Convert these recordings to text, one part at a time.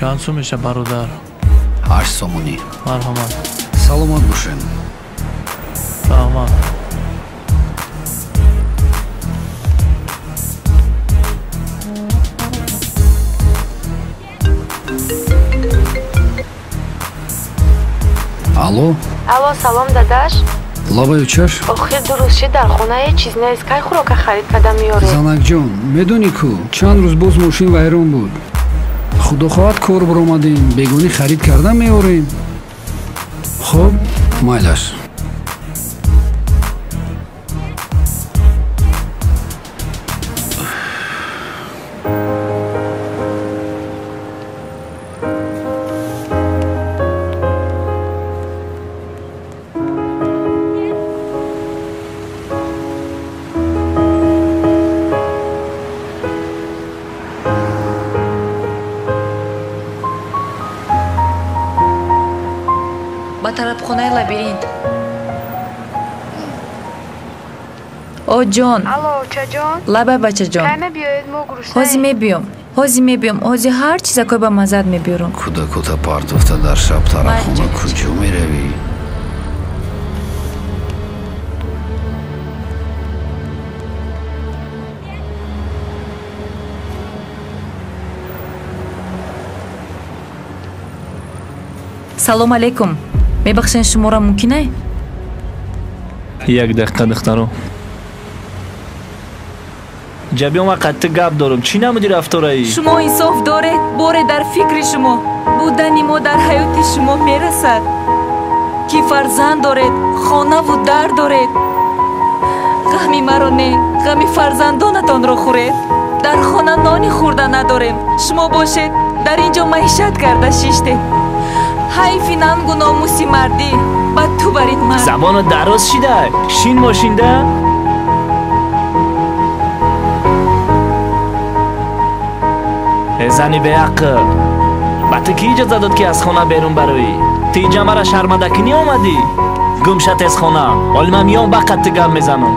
Чанд сум меша, бародар? 8 сомонӣ. Марҳамат. Саломат бошед. Раҳмат. Алло? Алло, салом, дадаш. Лабаю чаш? Охир дуруст шид, дар хона ҳеҷ чиз нест. Кай хӯрока харид карда меоред? Занакҷон, медонӣ ку, чанд рӯз боз мошин вайрон буд. Худо хоҳад кор баромадем, бегонӣ харид карда меорем. Хуб, майлаш. Ба тарабхонаи лабиринт. О ҷон. Алло, очаҷон. Лабай, бачаҷон. Кай мебиёед, мо гуруснаем? Ҳозир мебиём, ҳозир мебиём, ҳозир ҳар чизакой ба маззат мебиёрам. Кӯдакота партофта дар шаб тарабхона куҷо меравӣ? Салом алейкум. Мебахшен, шуморо мумкин? Як дақиқа, духтаро. Ҷабиён, ма қатъи гап дорам. Чӣ намуди рафтораи? Шумо инсоф доред? Боре дар фикри шумо будани мо дар ҳаёти шумо мерасад, ки фарзанд доред, хонаву дар доред. Ғами маро не, ғами фарзандонатонро хӯред. Дар хона нони хӯрда надорем. Шумо бошед, дар ин ҷо маишат карда шиштед. Ҳайфи нангу номуси мардӣ ба ту барид мард. Забонат дароз шида, шин мошинда. Э зани беақл, ба ту кӣ иҷоза дод, ки аз хона берун бароӣ? Ту инҷа мара шармандакунӣ омадӣ? Гум ша тез хона, ҳоли ман миём, ба қад ту гап мезанам.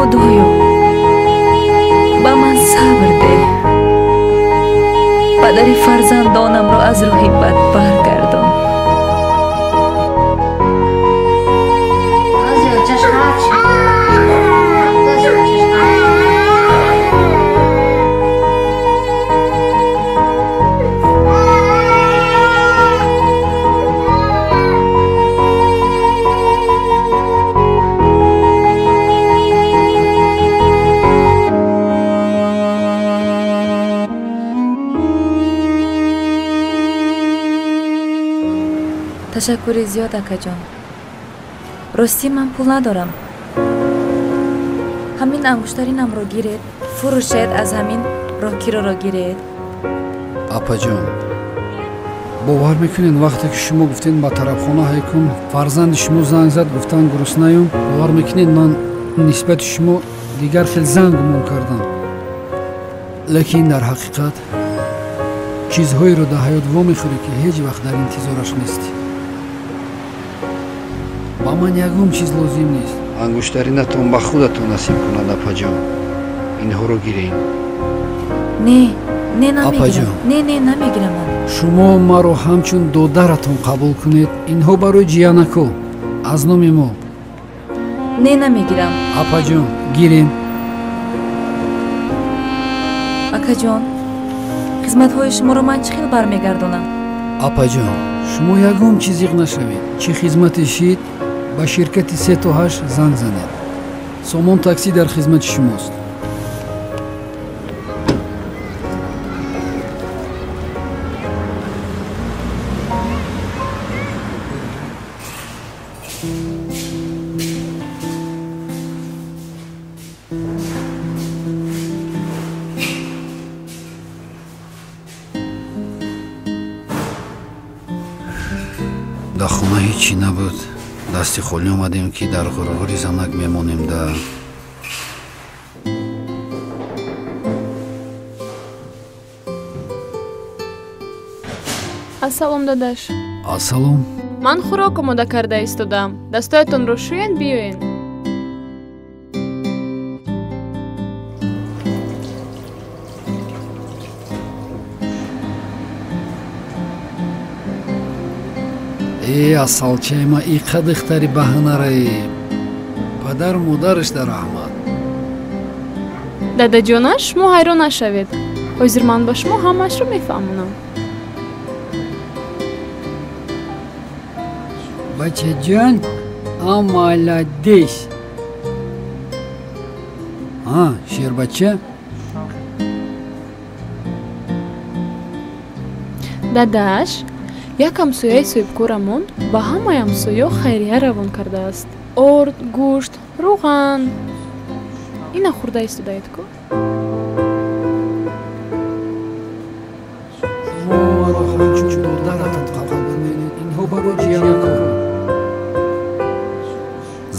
Худоё, ба ман сабр деҳ. Падари фарзандонамро аз роҳи бад баргардон. Ташаккури зиёд, акаҷон. Ростӣ ман пул надорам. Ҳамин ангуштаринамро гиред, фурӯшед, аз ҳамин роҳкироро гиред. Апаҷон, бовар мекунед, вақте ки шумо гуфтед ба тарабхона ҳайкун, фарзанди шумо занг зад, гуфтан гуруснаем. Бовар мекунед, ман нисбати шумо дигар хел занг гумон кардам. Лекин дар ҳақиқат чизҳоеро дар ҳаёт вомехӯрӣ, ки ҳеҷ вақт дар интизораш нестӣ. Ба ман ягон чиз лозим нест. Ангуштаринатон ба худатон насиб кунад, апаҷон. Инҳоро гирем. Не, не, намегирам. Не, не, намегирам ман. Шумо маро ҳамчун додаратон қабул кунед. Инҳо барои ҷиянако аз номи мо. Не, намегирам. Апаҷон, гирем. Акаҷон, хизматҳои шуморо ман чӣ хел бармегардонам? Апаҷон, шумо ягон чиз зиқ нашавед. Чӣ хизмате шид, ба ширкати 3 то 8 занг занед. Сомон таксӣ дар хизмати шумост. Дар хона ҳеҷ чӣ набуд. Дасти холӣ омадем ки дар ғурғури занак мемонем да. Ассалом, дадаш. Ассалом. Ман хӯрок омода карда истодам. Дастоятонро шӯед, биёед. Э, асалчаи ма иқа духтари баҳанараи. Падару модараш дар раҳмат. Дадаҷонаш, шумо ҳайрон нашавед. Ҳозир ман ба шумо ҳамаашро мефаҳмонам. Бачаҷон, а молодец. А, шербача? Дадаш, як ҳамсояи соҳибкорамон ба ҳамаи ҳамсоё хайрия равон кардааст. Орд, гӯшт, рӯған. Ина хӯрда истодаед ку? Шумо маро ҳамчун додаратон қабул менед. Инҳо барои ҷиянакор.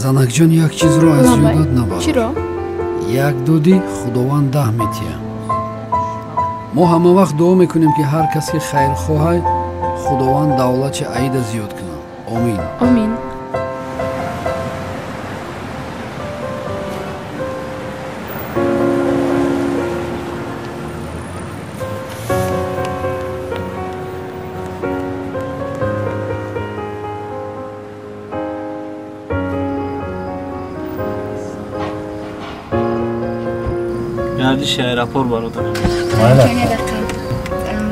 Занакҷон, як чизро аз ёдат набар. Чиро? Як додӣ, Худованд даҳ метиҳад. Мо ҳама вақт дуо мекунем, ки ҳар кас ки хайрхоҳай, Худованд давлати аида зиёд кунад. Омин. Омин. Гардиши аэропорт, бародар. Чанд дақиқа.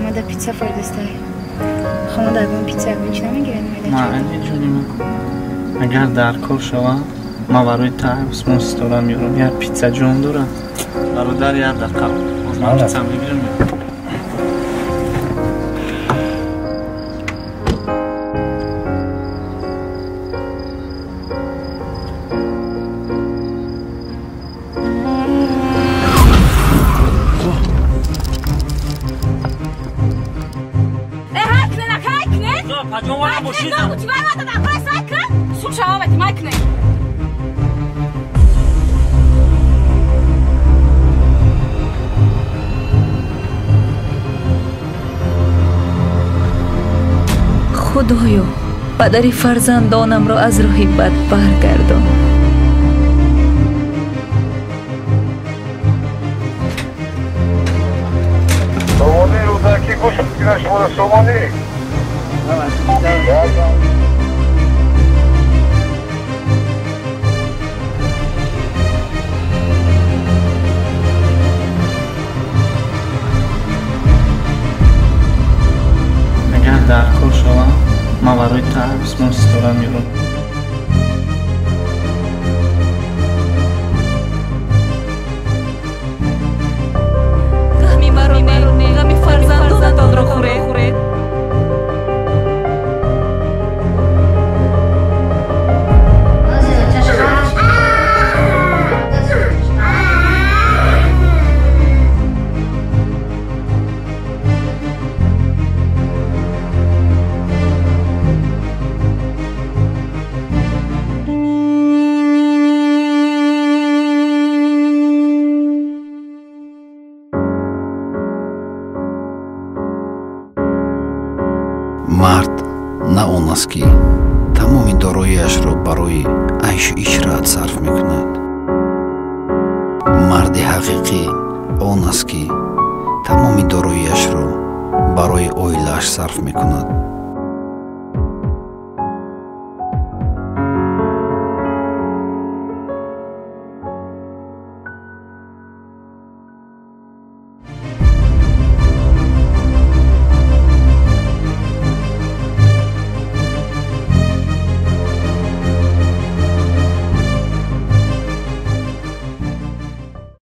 Мада питса фордастай. Хона ягон питса ягон чи намегирем? Майли ҷони ман. Агар дар кор шавам, ман барои та Усмон ситора меёрам. Як питса ҷон дорам. Бародар, як дақиқа. Боз ман питса мегирам. Худоё, падари фарзандонамро аз роҳи бад баргардон. Сомонӣ, Рӯдакӣ гӯш мекунад шуморо, Сомонӣ. Агар дар кор шавам, ман барои та Усмон ситора меёрам. Ғами маро не, ғами фарзандонатонро хӯред. Мард на он аст, ки тамоми дороиашро барои айшу ишрат сарф мекунад. Марди ҳақиқӣ он аст, ки тамоми дороиашро барои оилааш сарф мекунад.